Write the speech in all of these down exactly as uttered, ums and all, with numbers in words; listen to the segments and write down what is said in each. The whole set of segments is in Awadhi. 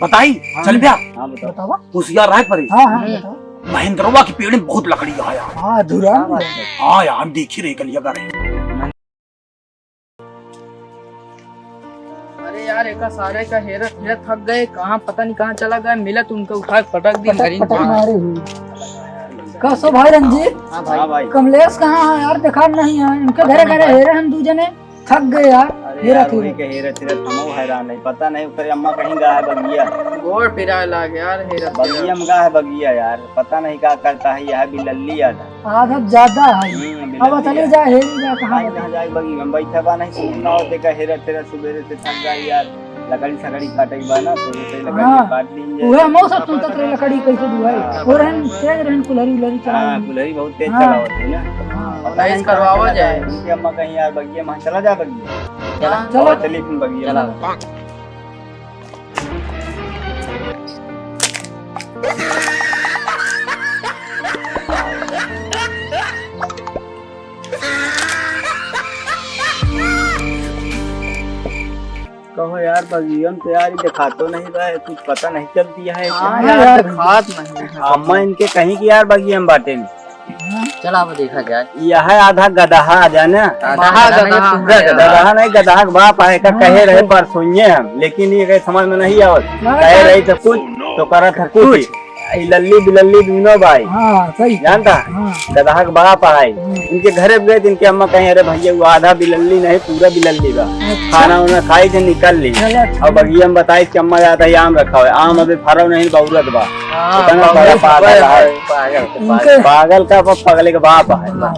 बताई, हाँ। चल भैया। हाँ, बताओ। बतावा। होशियार रहे पड़े। हाँ, हाँ, हम्म। बताओ। महेंद्रवा की पेड़ में बहुत लकड़ी है यार। हाँ, धुरा क्या में। बात है? हाँ यार, देखी रहे कलिया का रहे। अरे यार, एका सारे का हेरत हेरत थक गए, कहाँ पता नहीं कहाँ चला गया, मिलत उनका उठा के पटक दी, पटक, मरीन पटक मार। मारे हुए। का सो भाई रंजीत? हाँ भाई। हाँ भाई। कमलेश कहाँ है यार, देखा नहीं है, इनके घरे घरे हेरे हम दू जने। थक गए यार, अरे हेरा यार, वही तेरा। के हेरत हेरत हमहू हैरान है। पता नहीं ओकरे अम्मा कहीं गया है बगिया। गोड़ पिराए लाग यार, हेरत बगिया हेरत। में गया है बगिया यार, पता नहीं का करता है, यह बिलल्ली याद है। आदत ज्यादा है। हम्म, अब बिलल्ली चली है। जा, हेरी जा, कहाँ आज बगिया? कहाँ जाए बगिया में बैठा बा, नहीं सुनना होते का हेरत हेरत सुबेरे से थक गए यार। लकड़ी सकड़ी काटे के बा ना, तो ये लकड़ी हाँ। काट लीन जाए। उहे मौसम सुनत रहे, लकड़ी कैसे दुहाई। हाँ। वो रहन, तेज रहन, कुल्हरी उल्हरी चला हाँ, ली। कुल्हरी बहुत तेज हाँ। चलावत है ना। हाँ। पता नहीं तेज करवावा कहाँ चला जाए। जाए। उनके अम्मा कहीं यार बगिया में चला जा बगिया। चला। चलो। चलो, चलिए फिर बगिया चला। में। कहो यार, बगियम तो यार, ये दिखातो नहीं बा, कुछ पता नहीं चलती है, हाँ क्या? यार, दिखात नहीं है। अम्मा इनके कहीं कि यार, बगियम बाटे में। चला, अब देखा जाए। यह है आधा गदहा, आ जाए ना। आधा गदहा नहीं, गदहा। पूरा गदहा। गदहा नहीं, गदहा के बाप है, का हाँ, कहे रहे तो परसों हम, लेकिन ये कहे समझ में नहीं आवत। हाँ, कहे तो रही तो कुछ, तो करत है कुछ। कुछ। ई लल्ली बिलल्ली दूनो भाई। हाँ, सही। जानता? हाँ। गदहा के बाप आए। हम्म। इनके घरे गए तो इनके अम्मा कहें, "अरे भैया, वो आधा बिलल्ली नहीं, पूरा बिलल्ली बा। अच्छा। खाना उना खाई थे, निकल ली।" चलो, अच्छा। अब बगिया में बताई कि अम्मा जाता है, आम रखा हुआ है। आम अभी फरो नहीं, बौरत बा। हाँ, इतना बौरत बड़ा पागल बा, है। पागल, उनके पागल। पागल का बाप, पगले के बाप है। हाँ।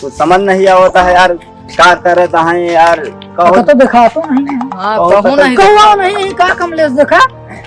कुछ समझ नहीं आवता है यार। का करत हैं यार, कहो। तो देखा तो नहीं है। हाँ, कहो कहो तो नहीं। कहो नहीं, का कमलेश देखा?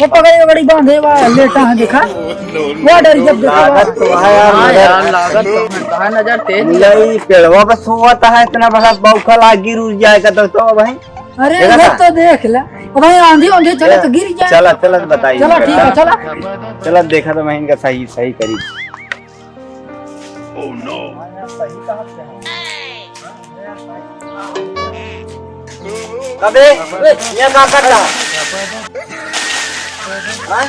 वो पगड़ी वगड़ी बांधे बा, लेटा है देखा? वो डर जब देखा बा। लागत तो है यार, हाँ मगर यार, लागत तो है। कहाँ नजर तेज मुला है। ई पेड़वा पे सोवत है, इतना बड़ा बौखल आ गिर उड़ जाएगा तो, तो भाई। अरे, देखा वो था? तो देख ला। ओ भाई, आंधी, आंधी चले तो गिर जाए। चला, चला, बताइए। चला, ठीक है, चला। चला, देखा तो मैं इनका सही, सही करी। अबे, ये का करता है? हाँ?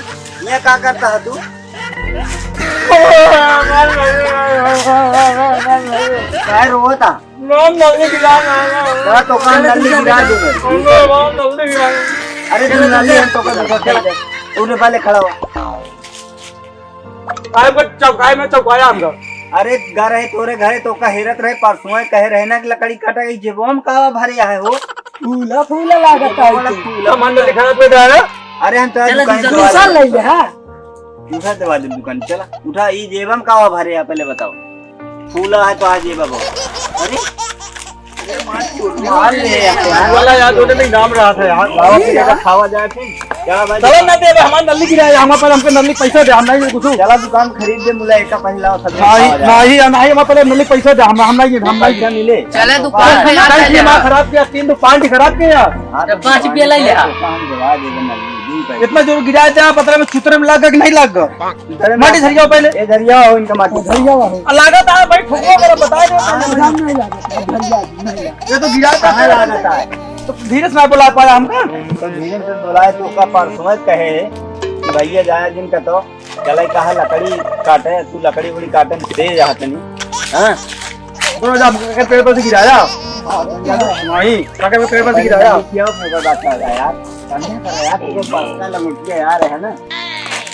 ये का करता है तू? काहे रोता? का तो काम नल्ली गिरा दूंगा। अरे तू नल्ली है तो का दूंगा, खेल दे। उठे पहले खड़ा हो। काहे पर चौकाए में चौकाया हमका? अरे, गा रहे तोरे घरे तो का हेरत रहे, परसों कहे रहे ना कि लकड़ी काटा गई, जेबो हम कावा भरे आए हो। फूला, फूला लागत है। फूला, फूला। सामान में लिखा था, कोई ड्राइवर? अरे, हम तो चला, दुकान चला, से दूसरा ले ले, हाँ। दूसरा दवा दे दुकान, चला। उठा, ई जेबम कावा भरे आ, पहले बताओ। फूला है तो आ जेबा बहुत। अरे? मार ले यार। वाला यार, दो दिन इनाम रहा था यार। लावा, फिर एक खावा जाए फिर। चला भाई। चलो ना दे, हमार नल्ली गिरा है, हमारे पास हमको नल्ली पैसा दे, हम नहीं कुछ। चला दुकान खरीद दे, मुला एक पहले लावा, सब नहीं, खावा जाए। नहीं, नहीं, हमारे पास नल्ली पैसा दे, हम, हम नहीं, हम नहीं। पैसा मिले। चले दुकान पे यार, नहीं, चले। दिमाग खराब किया, तीन तो पाँच खराब किया यार। हाँ, तो तो पाँच दुकान पिया लाई ले। तो हम जवा दे दे नल्ली, दू पैसा। इतना जोर गिरा जा, पता नहीं चुतरे में लग गया कि नहीं लग गया। इधर माटी झरिया पहले। ए, झरिया हो इनका माटी। झरिया हो। आ, लागत है भाई, ठोकवा करो, बताए दो। हाँ, नाम नहीं लागत, झरिया नहीं लागत। ये तो गिरा था। कहाँ लागत है? तो धीरे से ना बुला पाया हमका। तो धीरे से बुलाए तो का परसों कहे कि भैया जाए जिनका तो चले कहा लकड़ी काटे, तू लकड़ी उकड़ी काटे में तेज हाथ नहीं। हाँ? तो जब हमके पेड़ पर से गिराया। नहीं, काके में पेड़ पर से गिराया। क्या होगा बात कर रहा है यार? कन्या कर रहा है यार, तू तो पक्का लंगोटिया यार है ना?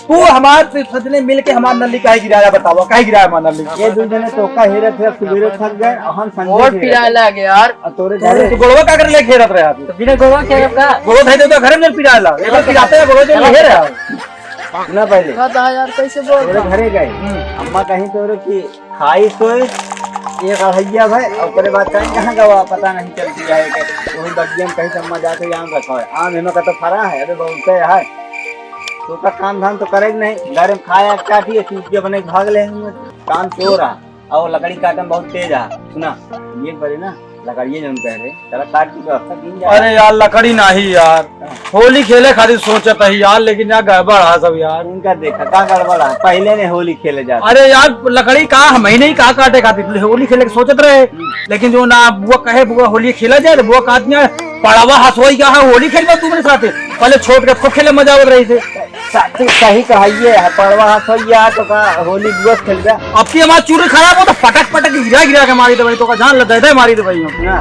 तू हमार से सजने मिल के हमार नल्ली काहे गिराया बतावा, काहे गिराया हमार नल्ली? ये दू जने तो का हेरे थे, सुबेरे थक गए, और हम संजय और गिरे। पिराए लागे यार। और तोरे तो घरे तू गोड़वा का कर ले घेरत रहे आप? तो बिना गोड़वा के का? गोड़वा धइ दे तो घरे में पिराए ला। एक बार पिराते हैं गोड़वा जो घेरे है। सुना पहले। का था यार, कैसे बोल तोरे रहा? घरे गए। हम्म। अम्मा कहीं तोरे की खाई सोई, एक अढ़ैया भाई, ओकरे बाद कहीं कहाँ गवा, पता नहीं चलती है कि वही बगिया में कहीं सम्मा जाके आम रखा है। आम एमे का तो फरा है, अबे बहुत है। तो का काम धाम तो करे के नहीं, घर में खाया काटी है, चुपके बने के भाग ले हम। काम चोर है, और लकड़ी काटम बहुत तेज है। सुना, ये बड़े ना, लकड़िए जौन कह रहे, चला काट के व्यवस्था कीन जाए। अरे यार, लकड़ी नाही यार, होली खेले खातिर सोचत ही यार, लेकिन यार गड़बड़ है सब यार। उनका देखा, का गड़बड़ है? पहले ने होली खेले जाते। अरे यार, लकड़ी का हम ही नहीं, का काटे खातिर होली खेले के सोचत रहे, लेकिन जो ना बुआ कहे, बुआ होली खेला जाए, तो बुआ कहत ना, पड़वा हंसोई का है, होली खेलबा तू मेरे साथे, पहले छोट के खूब खेले मजा आवत रही थे। सा-, तू सही कहिए है, पड़वा हाथ हो गया तो का होली बुआ से खेलबे? अब की हमार चूड़ी खराब हो तो पटक पटक गिरा गिरा के मारी दे भाई, तो का जान लग दे मारी दे भाई हम। ना,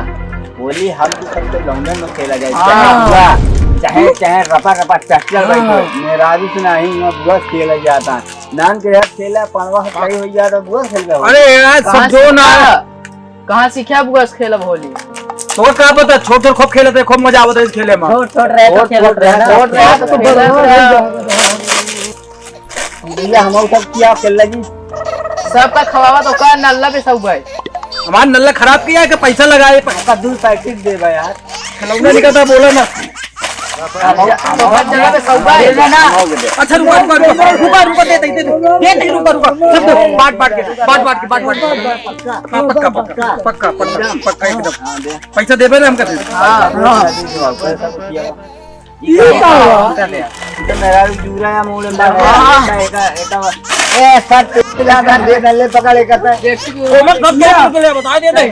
होली हम तो सबसे लौंडे में खेला जाए, हाँ। चाहे बुआ, चाहे, चाहे रपा रपा चट्टर हाँ। बैठो, मेरा भी सुना ही मैं बुआ से खेला जाता। नान के यार खेला पड़वा हाथ सही हो गया तो बुआ से खेलबे हो। अरे यार, कहाँ सब जो ना सीखा? कहाँ सीख्या बुआ से खेलब होली? तोर का पता, छोट छोट खूब खेलत रहे, खूब मजा आवत रहे खेले में। छोट छोट रहे तो छोट खेलत छोट रहे ना। छोट रहे तो खेलत रहे। भैया, हम सब क्या खेल लगी? सबका खवावा तो का नल्ला पे सब भाई। हमार नल्ला खराब किया है कि पैसा लगाए? आपका दू पैकेट दे भाई यार। खिलौना निकलता बोला ना। तो हर जगह पे सब भाई। दे देना। अच्छा, रुका, रुका, रुका, रुका, रुका, दे, दे, दे, दे, दे, रुका, रुका, रुका। सब दे, बांट, बांट के, बांट, बांट के, बांट, बांट के। हाँ, पक्का, पक्का, पक्का, पक्का, पक्का, एकदम। हाँ, दे। पैसा देबे ना हमका फिर। हाँ, हाँ। ये का हुआ? तो मेरा भी जूरा या मूड़े में हाँ। एका, एका, एका, ए, सर, तू ला, दे, दे, ले, पकड़, एक हाथ। ओमन सब के ले, बता दे, दे।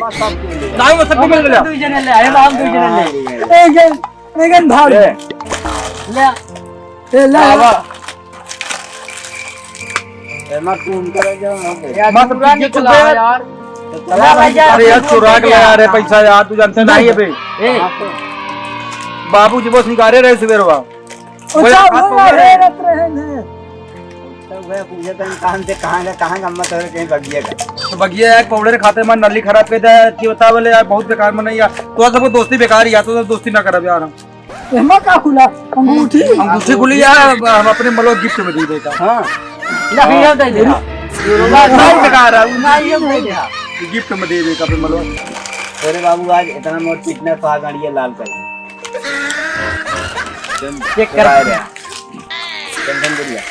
दाई में सब के ले। दू जने ले, अरे, हम दू जने ले। एक जन, एक जन भाग। ले। ले। ए, ले। बाबा। एमा तू उनका ले जाओ, हम ले। यार, मत पूरा पीछे निकला चुप है। यार। तो चला भाई, जा। अरे यार, चुरा के लाया रे पैसा यार, तू जानते नहीं है बे। ए। बाबूजी बस निकाले रहे सुबेरवा। अच्छा, वो वो ना रहे। रहे, रत रहे हैं। तो वह पूछे तो इंसान से कहाँ का, कहाँ का मत हो, कहीं बगिया का। तो बगिया यार, पाउडर खाते मन नली खराब कर दे, कि बता बोले यार, बहुत बेकार मन है यार। तो सबको दोस्ती बेकार ही यार, तो दोस्ती ना करब यार हम। एमा का खुला? अंगूठी? अंगूठी खुली यार, हम अपने मलवा गिफ्ट में दे देता। हाँ। ना, हाँ। भैया, दे दे। बहुत बेकार है। ना, ये दे दे। गिफ्ट में दे देता अपने मलवा। अरे बाबू, आज इतना मोट पिटना पा गाड़िया लाल कर। चेक कर। चंदन बढ़िया।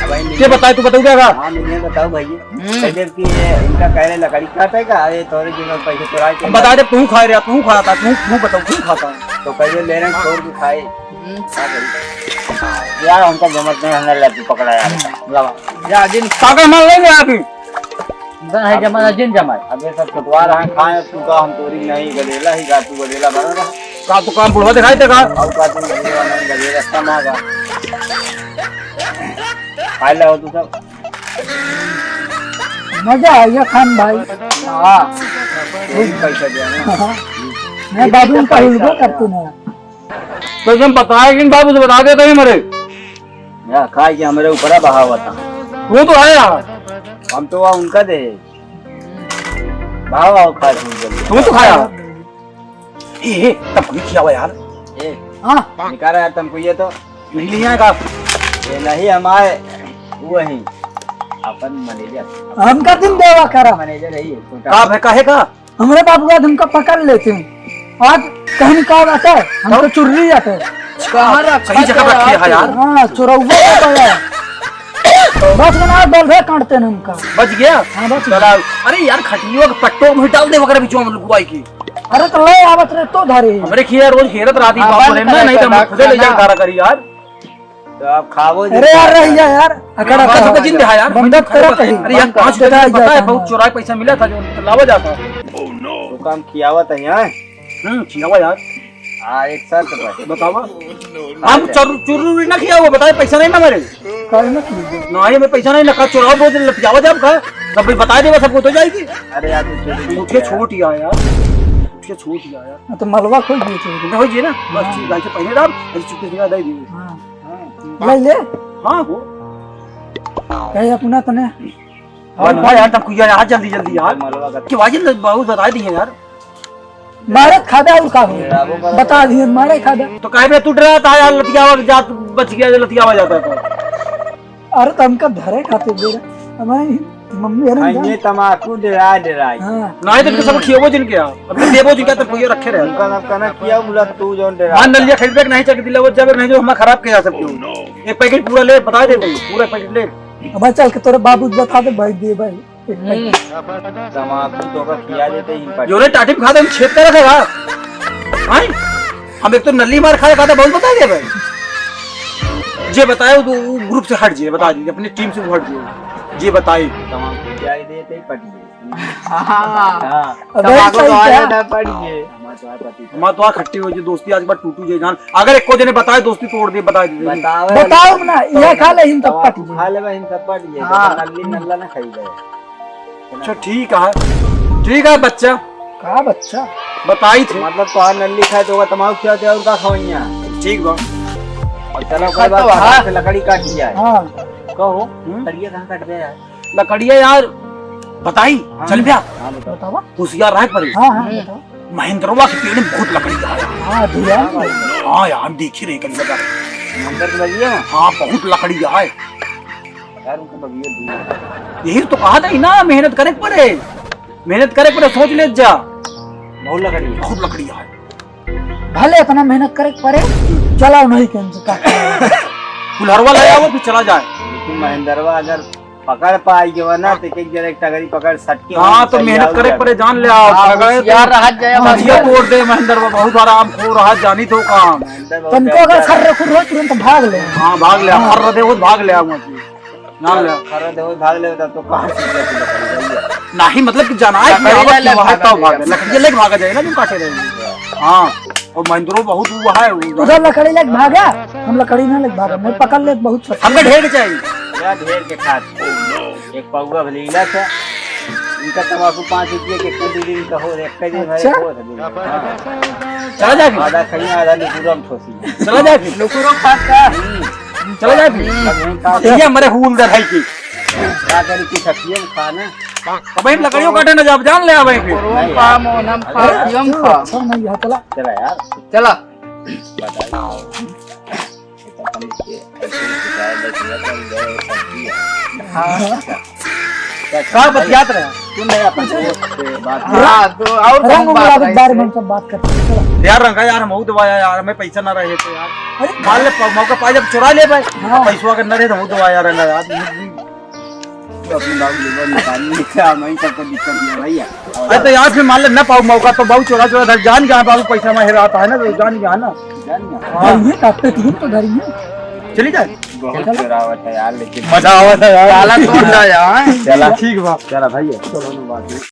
अब भाई के बताए, तू बताऊ क्या का? हाँ, मैं बताऊ भाई। हम्म। पहले कि ये इनका कह रहे लकड़ी काटे का, ये थोड़े दिन में पैसे चुरा के हम बता दे, तू खा रहा, तू खाता, तू, तू बताऊ, तू खाता। तो कहिए ले रहे हैं, छोड़ के खाए। हम्म। क्या करी? यार, हमको जमत नहीं, हमने लड्डू पकड़ा यार। हम्म। लावा। या जिन ताकत मार ले अभी। दा है जमाना, जिन जमाए। अबे सब चटवा रहा है, खाए तू का, हम तोरी नहीं, गलेला ही गा, तू गलेला बना रहा। का तू काम बुढ़वा दिखाई दे का? और का तू बुढ़वा नहीं, गलेला कमा गा। खाए ला हो तू सब। मजा आ गया खान भाई। हाँ। यही पैसा दिया ना। हाँ। मैं बाबू का हिलबो करते ना। तो तुम बताए कि बाबू से बता देते ही मरे। या खाए कि हमरे ऊपर बहावत है। तू तो है यार। हम तो वहाँ उनका दे। भाव आओ खाए तुम जल्दी। तू तो खाया। ए, ए, तब कोई खियावा यार। ए, हाँ। निकाला यार तुमको ये तो। नहीं ले आएगा। ये नहीं हमारे, वो है अपन मैनेजर। हमका दिन देवा करा। मैनेजर है ये, छोटा। का है, काहे का? हमरे बाबू आज हमका पकड़ लेते हैं। आज कहीं का बात है, हमको तब? चुर्री जाते हैं। कहाँ रखा सही जगह था रखे यार? है यार। हाँ, चुरौआ का तो है। बस बना बोल रहे काटते हैं हमका। बच गया? हाँ, बच गया। चला, अरे यार, खटियो के पट्टो में डाल दे वगैरह बिचवा में लुकवाई की। अरे तो ले आवत रहे तो धरे। हमरे खिया रोज हेरत रहती हाँ, बाप बंद रे, करे, नहीं तो हम खुदे ले जाए तारा करी यार। तो आप खावो जी। अरे यार, रह जा यार। अकड़, हाँ, अकड़। तो जिंदा है यार। बंद करो कहीं। अरे यार, बंद करो। पाँच रुपया पता है, बहुत चोराए पैसा मिला था, जो लावा जाता। तो काम खियावा था यहाँ। हम्म, खियावा यार। हाँ, एक साथ तो बस। बतावा। हम चोर-, चोरी ना किया हुआ, बताए, पैसा नहीं ना मेरे। काहे ना किया? नहीं, मैं पैसा नहीं ना, चोराओ बहुत दिन लतियावा जाब का। सब बता देगा, सबको तो जाएगी। अरे यार, तू चोरी नहीं मुझे किया। छोट ही आया। मुझे छोट ही आया। हाँ, तो मलवा खोल दिए थे। तो हो जी ना, बस हाँ। ठीक है, पहले डाल, अरे चुपके से दे दिए। हाँ। हाँ। ले ले। हाँ, हो। कहे अपना तने। और भाई यार, तब कुछ यार, जल्दी, जल्दी यार। मलवा का कि भाई, बहुत बता दिए यार। मारे खादा और का हो? बता दिए, मारे खादा। तो काहे बे तू डरा था यार, लतियावा जात बच गया, जो लतियावा जाता था। अरे तो हमका धरे खातिर दे रहा। हमारी मम्मी है ना हाँ, जान। ये तमाकू डरा, डरा। हाँ। नहीं तो सब खियावो जिनके यहाँ। अब तो देवो जिनका तो कोई रखे रहे। उनका ना कहना किया, बोला तू जौन डरा। मान लिया खरीदबे के नहीं, चक दिलावो जब नहीं जो हमारा खराब किया सब क्यों। एक पैकेट पूरा ले, बता दे भाई, पूरा पैकेट ले। अब चल के तोरे बाबू बता दे भाई, दे भाई। हम्म। तमाकू तो का खिया देते ही पट। जोरे टाटी पे खाते हम छेद कर रखे यार। हैं? हम एक तो नली मार खाए खाते बहुत बताई दे भाई। जे बताए वो, वो ग्रुप से हट जाए, बता दीजिए, अपनी टीम से वो हट जाए। जे बताए। तमाकू खिया देते ही पट गए। हाँ। हाँ। अबे तमाकू सही तो क्या? आए ना पट गए। हमार तो आ खट्टी हो जे दोस्ती आज बार टूटू जे जान। अगर एको जने बताए दोस्ती तोड़ दे, बताए दे। बतावे बताओ वाली ना, ये खा ले, हम सब तमाकू पट गए। खा लेबे, हम सब पट गए। हाँ। नल्ली नल्ला ना खाई जाए। अच्छा, ठीक है, ठीक है बच्चा। का बच्चा? बताई थे। मतलब, तोहार नल्ली खाए तो ओकर तमाकू खियाते और का खवैया? ठीक बा। और चलो, कोई बात खा। नहीं, लकड़ी काट लिया है। हाँ। कहो, हम्म? लकड़िया कहाँ काट गया यार? लकड़िया यार, बताई, हाँ। चल भैया। हाँ, बताओ। बतावा। होशियार रहे पड़े। हाँ, हाँ, हम्म। बताओ। महेंद्रवा के पेड़ में बहुत लकड़ी है। हाँ, धुआं। हाँ यार, हम देखी रहे कहीं लगा। महेंद्र के बगिया में? हाँ, बहुत लकड़ी है। यार, उनको बगिया दूर है। यही तो कहा था ही ना, मेहनत करे के पड़े, मेहनत करे के पड़े, सोच ले जा। बहुत लकड़ी है। बहुत लकड़ी है। भले अपना मेहनत करे के पड़े, चलाओ नहीं के हमसे का। कुल्हड़वा ले आओ, फिर चला जाए। लेकिन महेंद्रवा अगर पकड़ पाई गवा ना, तो एक एक जने एक टगरी पकड़ सटके हाँ, वहीं तो चल मेहनत जाओ करे के जाके। पड़े, जान ले आओ। हाँ, अगर होशियार रहा जाए, मजिया होशियार। तोड़ दे महेंद्रवा, बहुत हराम खो रहा, जानी तो काम। महेंद्र बहुत तुमको अगर डरता है। खर्र खुर्र हो, तुरंत भाग ले। हाँ, भाग ले, हाँ। खर्र दे हो, भाग ले आओ मत। जान ले। खर्र दे हो, भाग ले, तब तो कहाँ से लकड़ी भाग जाए? नहीं, मतलब कि जाना है कि लकड़ी आवत ले के वहाँ भागा तब जाए। भागे। लकड़ी लेके भागा जाए ना, जो काटे रहे। हाँ, और महेंद्रो बहुत वो है, वो उधर लकड़ी लेके भागा, हम लकड़ी ना लेके भागा, मैं पकड़ ले बहुत सस्ता। हमका ढेर के चाहिए। क्या ढेर के खात? एक पौवा भले इला था, इनका तमाकू पाँच रुपये के, एक दो दिन का हो, एक दिन भरे अच्छा। हो, तो दिन। हाँ। चला जाए फिर। आधा खाइए, आधा निकुरा में ठोसी। चला जाए फिर। निकुरो खात का? हम्म। चला जाए फिर। हम्म। अब यहीं का ये हमारे हुल दे भाई की। क्या करी, कुछ हथिये में खा ना। अब हम लकड़ियों काटे ना जाब, जान ले आ भाई फिर। निकुरो खा, मोहनम खा, अरे, हथियम खा। अच्छा नहीं है, चला। चला यार। चला। बताइए। हाँ। का बतियात रहे? तू नहीं अपन दोस्त से बात हाँ, तो और रंग कौन बात उमड़ा के रही बारे से? में हम सब बात करते हैं, चलो। यार रंगा यार, हम दवाया यार, हमें पैसा ना रहे तो यार। अरे मान ले, मौका पाए जब चुरा ले भाई। हाँ। पैसवा अगर ना रहे तो हम दवाया रंगा यार। अपने बाबू लेबर निकाल लिया, मैं सबको दिक्कत दिया भैया। अरे तो यार फिर मान ले ना पाऊ मौका तो बाबू चोरा चोरा धर जान गया बाबू, पैसा में हेराता है ना तो जान गया ना। जान गया। हाँ। धरिए, काटते तुम तो धरिए। चली जाए। बहुत चलो। चोरावत है यार, लेकिन मजा आवत है यार। ताला तोड़ ला यार। चला। ठीक बा। चला भैया। चलो ना बात।